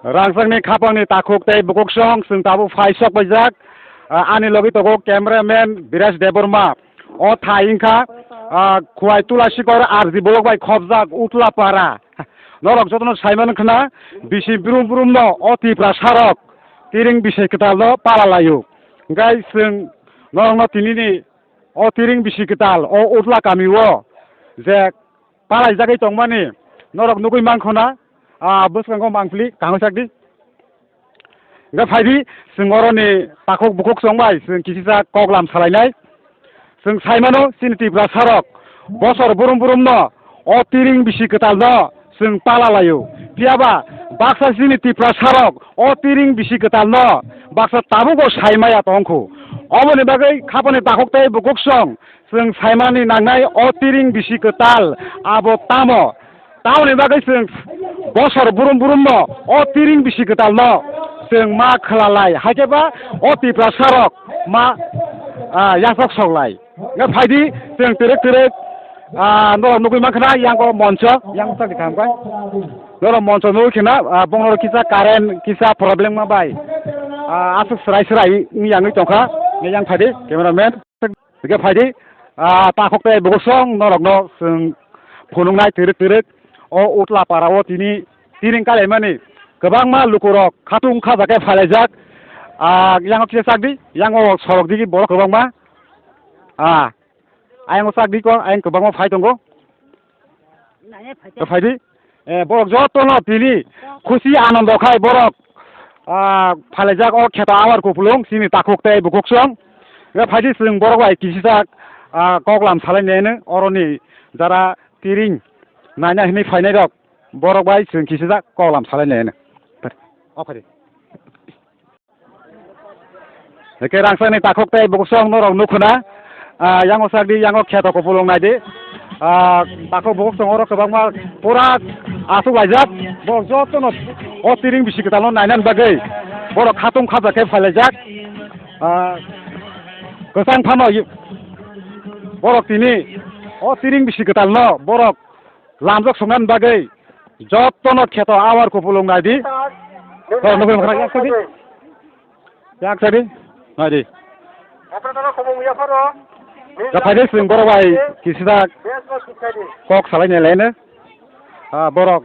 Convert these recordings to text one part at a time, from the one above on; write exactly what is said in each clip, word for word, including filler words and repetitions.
Rangchakni khapangni takhuk tei bukuksong chwng tabuk phai sok paijak. Ah, ani logi tongo cameraman Biraj Debbarma. O thai wngkha, ah, Khwai Tulasikor R G block bai khopjak Utla para. Norok jotono saimano khna bisi brum brumno o Tiprasarok tiring bisi kwtalno pala laio. Hwnkhe chwng norokno tinini o tiring bisi kwtal o Utla kamio je palaijagwi tongmani norok nugwi mankho na, ah, bwskango mangpili kaham sakdi. Hwnkhe phaidi, chwng oroni takhuk bukhuk chongbai chwng kisisa koklam salainai. Chwng saimano chini Tiprasarok bosor brum brumno o tiring bisi kwtalno chwng pala laio. Phiyaba baksa chini Tiprasarok o tiring bisi kwtalno baksa tabugo saimaya tongkhu. Oboni bagwi khapani takhuk tei bukhuk song chwng saimani nangnai o tiring bisi kwtal abo tamo? Tamoni bagwi chwng bosor brum brumno o tiring bisi kwtalno chwng ma khwlalai, haikhe ba o Tiprasarok ma, ah, yangsok soklai. Hwnkhe phaidi chwng twrwk twrwk, ah, norok nugwi mankha na yang o moncho, yang sakni thamkha. Norok moncho nugwi khna, ah, bongno kisa current kisa problem ma bai. Ah, aswk swrai swrai wng yangwi tongkha, yang phaidi cameraman. Hwnkhe phaidi, ah, takhuk tei bukhuk song norokno chwng phunuknai twrwk twrwk. O Utla para o tini tiring kalaimani kwbangma lukurok khatung khajakhe phailaijak. Ah, yango kisa chakdi, yango sorok digi borok kwbangma. Ah, ayang o chakdi ko, ayang kwbangma phai tongo. Phaidi, eh, borok jotono tini khusi anondo khai borok, ah, phalaijak o kheto awar kupulung chini takhuk tei bukhuk song. Hwnkhe phaidi chwng borok bai kisijak, ah, koklam salainai hwno oroni jara tiring naina hinwi phainai rok borok bai chwng kisijak koklam salainai hwno. O phaidi. Hwnkhe rangchakni takhuk tei bukhuk song norok nukho na. Ah, yango chakdi, yango kheto kupulung naidi. Ah, takhuk bukhuk song oro kwbangma pura aswk laijak. Borok jotono o tiring bisi kwtalno nainani bagwi borok khatung khajak khe phailaijak. Ah, kwchang phano borok tini o tiring bisi kwtalno borok lamjak swngnani bagwi jotono kheto awar kupulung naidi. Borok nukwi mankha yak sadi. Yak sadi. Naidi. Yak sadi chwng borok bai kisida kok salainai laino. Ah, borok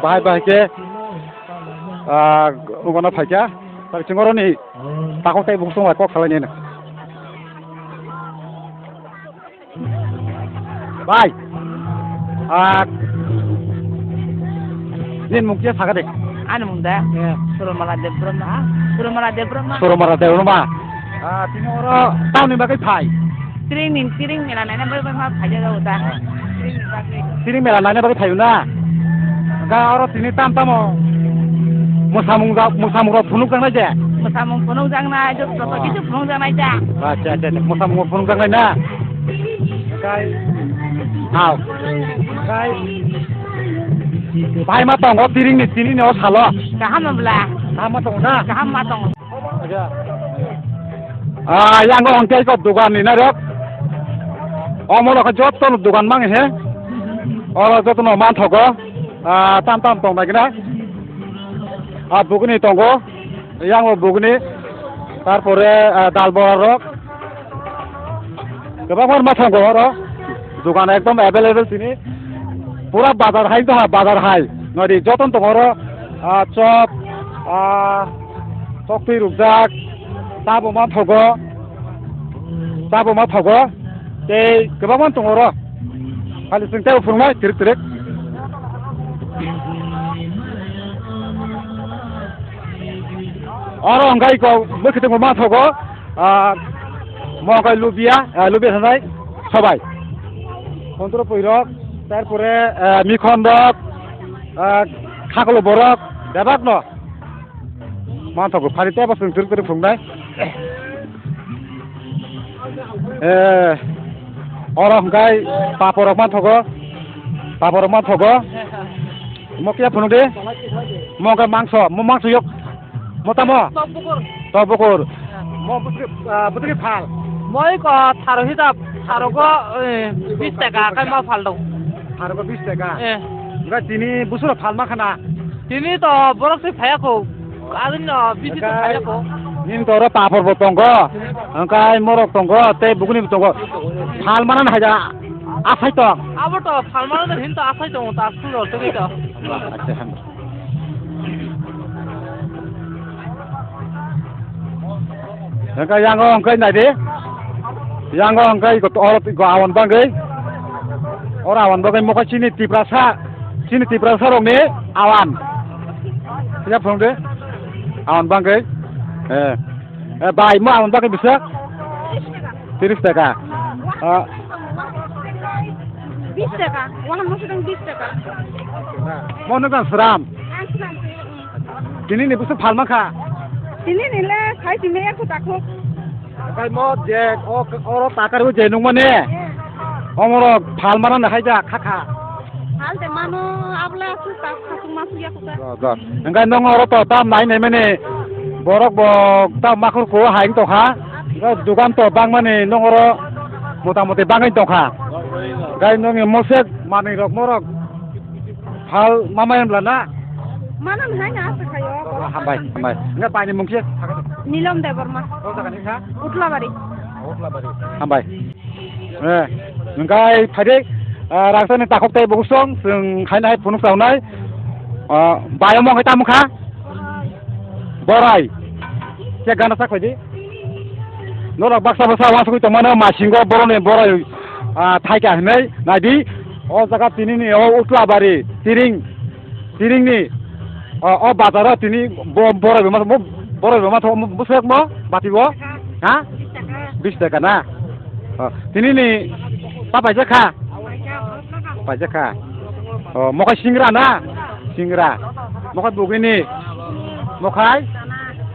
bahai bahai khe, ah, ungano phaikha. Tabuk chwng oroni takhuk tei bukhuk song bai kok salainai hwno. Bai. Ah, nini mung kisa sakha de. Ani mung da? Eh. Suromala Debbarma. Suromala Debbarma. Suromala Debbarma. Ah, tini oro tamoni bagwi phai? Tiring ni, tiring mela naina bagwi ma phai jago da. Tiring ni bagwi. Tiring mela naina bagwi phaio na? Ga oro tini tam tamo mwsamung ja-, mwsamung rok phunuk jaknai de? Mwsamung phunuk jaknai, joto, joto kisu phunuk jaknai da. Acha, acha, acha. Mwsamung phunuk jaknai na? Kai. Hao. Kai. Bai ma tongo tiring ni tini ni o salo. Kaham ma bla? Kaham ma tongo na? Kaham ma tongo. Ah, yang o hwnkhe kok dogan ni narok. Omo rok joto no dogan mang he. Oro joto no manthogo. Ah, tam tam tong nai gina. Ah, buguni tongo. Yang o buguni. Tarpore, ah, dal bora rok. Kwbangma ma tongo oro. Dogan ekdom available tini. Pura bazar hai to ha, bazar hai. Nodi joto no tongo oro. Ah, chop, ah, Toktwi rukjak, tabo ma thogo, tabo ma thogo, tei kwbangma tongo oro. Hali chwng teibo phunuknai twrwk twrwk. Oro hwnkhe iko mwkhwtwng ma thogo, ah, mo hwnkhe lubia, ah, lubia sanai sobai. Kontro pui rok, tarpore, ah, mikhon rok, ah, khakolo borok, bebak no. Manthogo, phari tebo chwng twrwk twrwk phunuknai. Eh, oro hwnkhe paporok manthogo, paporok manthogo. Mo kiya phunuk de? Mo hwnkhe mangso, mo mangso yok. Mo tamo? Tok bukur. Tok bukur. Mo bwtwkhe, ah, bwtwkhe phal? Mo iko tharo hisab, tharogo, eh, bis taka, kai ma phal dong. Tharogo bis taka? Eh. Hwnkhe tini busuro phal ma khana? Tini to borok se phaya ko. Adin no bisi to phaya ko. Nini to oro papor bo tongo. Angkai morok tongo, tei buguni bo tongo. Phal manan haida asai to. Abo to phal manan hin to asai to, ta school ro tei to. Acha, ham. Hingke yango hingke nai di. Yango hingke iko oro iko awan bangwi. Oro awan bangwi mokhe chini Tiprasa, chini Tiprasa rokni awan. Siya phone de. Awan bangwi. Eh. Eh, bai mo awan bangwi bisa? Tiris taka. Ah. Bis taka. Wahan mo sedang bis taka. Mo nang sram. Ang sram. Tini ni busu phalma kha. Tini ni le khai tini ya kuta khuk. Khai mo je o, oro takar u je nung mane. Omoro phalma na hai ja kha kha. Hal de mano abla su ta khasung masu ya kuta. Engkai nong oro to tam nai nai mane borok bo tam makhur ko hai to kha. Engkai dukan to bang mane nong oro motamoti bangwi to kha. Engkai nong mosek manwi rok morok. Hal mama yang belana. Mana hai na asa kayo. Hambai, hambai. Enggak, Pai ni mungkin. Nilom Debbarma. Oh, jaga ni kha? Utlabari. Utlabari. Hambai. Eh, engkai phaidi, ah, rangsa ni takhok tai bugusong, seng hai na hai phunuk saunai. Ah, bayamo hai tamu kha? Borai. Kya gana sa khoi di? Norok baksa baksa wansugwi tongmano masingo boroni borai, ah, thaika hinwi naidi. O jaga tinini o Utlabari, Tiring, Tiringni, o, o bazaro tini bo-, borai bo ma-, bo-, borai bo ma tho-, bwswk mo, bati bo? Ha? Bis taka na? O, tinini pa paisa kha? Paisa kha. O, mokhai singra na? Singra. Mokhai bugini? Mokhai?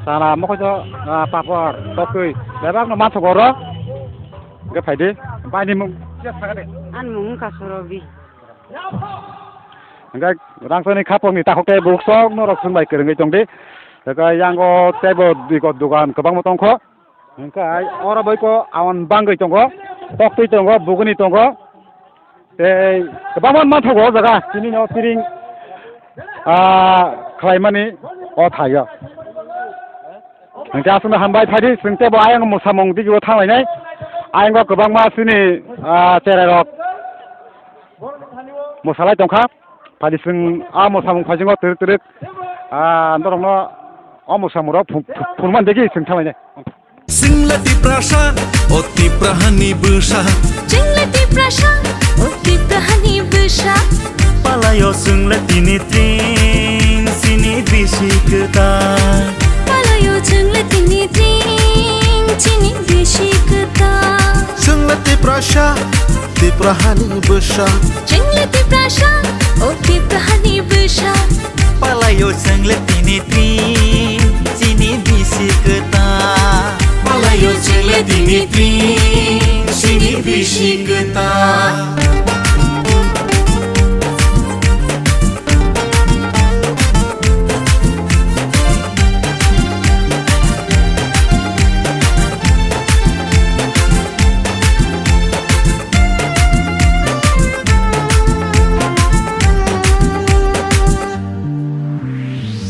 Sana, mokhai to, ah, papor, tokwi. Bebak no mathok oro. Hingke phaidi, bai ni mung. Ani mung wngkha Sorobi. Hingke rangchakni khapokni takhuk tei buksok norok chwng bai kwrwngwi tongdi. Hingke yango teibo diko dogan kwbangma tongkho. Hingke oro boiko awan bangwi tongo, koktwi tongo, buguni tongo. Tei kwbangma manthogo o jaga, tini no Tiring, ah, khlaimani o thaio. Hingke aswkno hambai phaidi, chwng teibo ayang mwsamung digio thanglainai. Ayang o kwbangma chini, ah, cherai rok mwsalai tongkha. Phaidi chwng a mwsamung phaisingo twrwk twrwk, ah, norokno o mwsamung rok phun-, phun-, phunman digi chwng thanglainai. Chwngla Tiprasa, o Tipra hani bwsa. Chwngla Tiprasa, o Tipra hani bwsa. Palaio chwngla tini tring, chini bisi kwtal. Palaio chwngla tini tring, chini bisi kwtal. Chwngla Tiprasa, Tipra hani bwsa. Chwngla Tiprasa, o Tipra hani bwsa. Palaio chwngla tini tring, chini bisi kwtal. Palaio chwngla tini tring, chini bisi kwtal.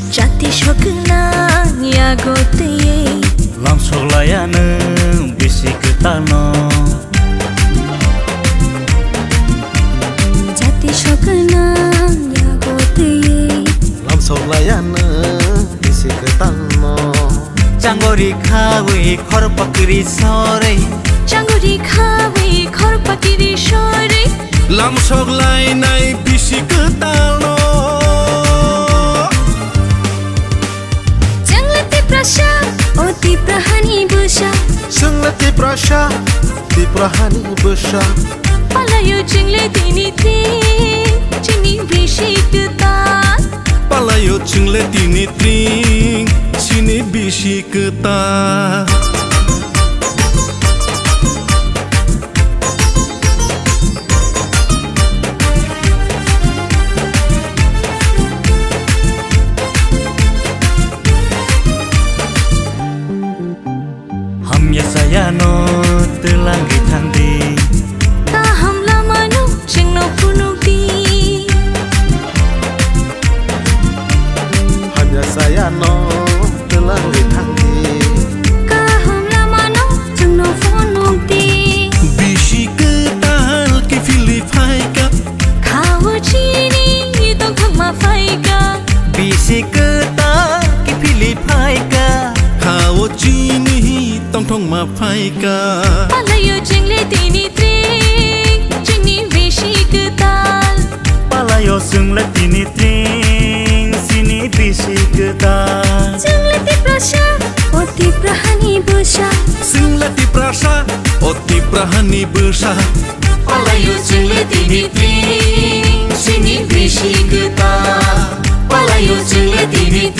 Jati sokna yago tei lamsok laya nwng bisi kwtal no. Jati sokna yago tei lamsok laya nwng bisi kwtal no. Changori khawi khor pakri sore. Changori khawi khor pakri sore. Lamsok lainai bisi kwtal no. Chwngla Tiprasa, o Tipra hani bwsa. Chwngla Tiprasa, Tipra hani bwsa. Palaio chwngla tini tring, chini bisi kwtal. Palaio chwngla tini tring, chini bisi kwtal. Hamya sayano twlangwi thangdi. Kaham lamano chwngno phunukdi. Ano twlangwi thangdi. Kaham lamano chwngno phunukdi. Bisi kwtal kiphilwi phaikha. Khao chini tongthokma phaikha. Bisi kwtal kiphilwi phaikha. Khao chini tongthokma phaikha. Palaio chwngli tini tring, chini bisi kwtal. Palaio chwngli tini tring, chini bisi kwtal. Chwngli Tiprasa, o Tipra hani bwsa. Chwngli Tiprasa, o Tipra hani bwsa. Palaio chwngli tini tring, chini bisi kwtal. Palaio chwngli tini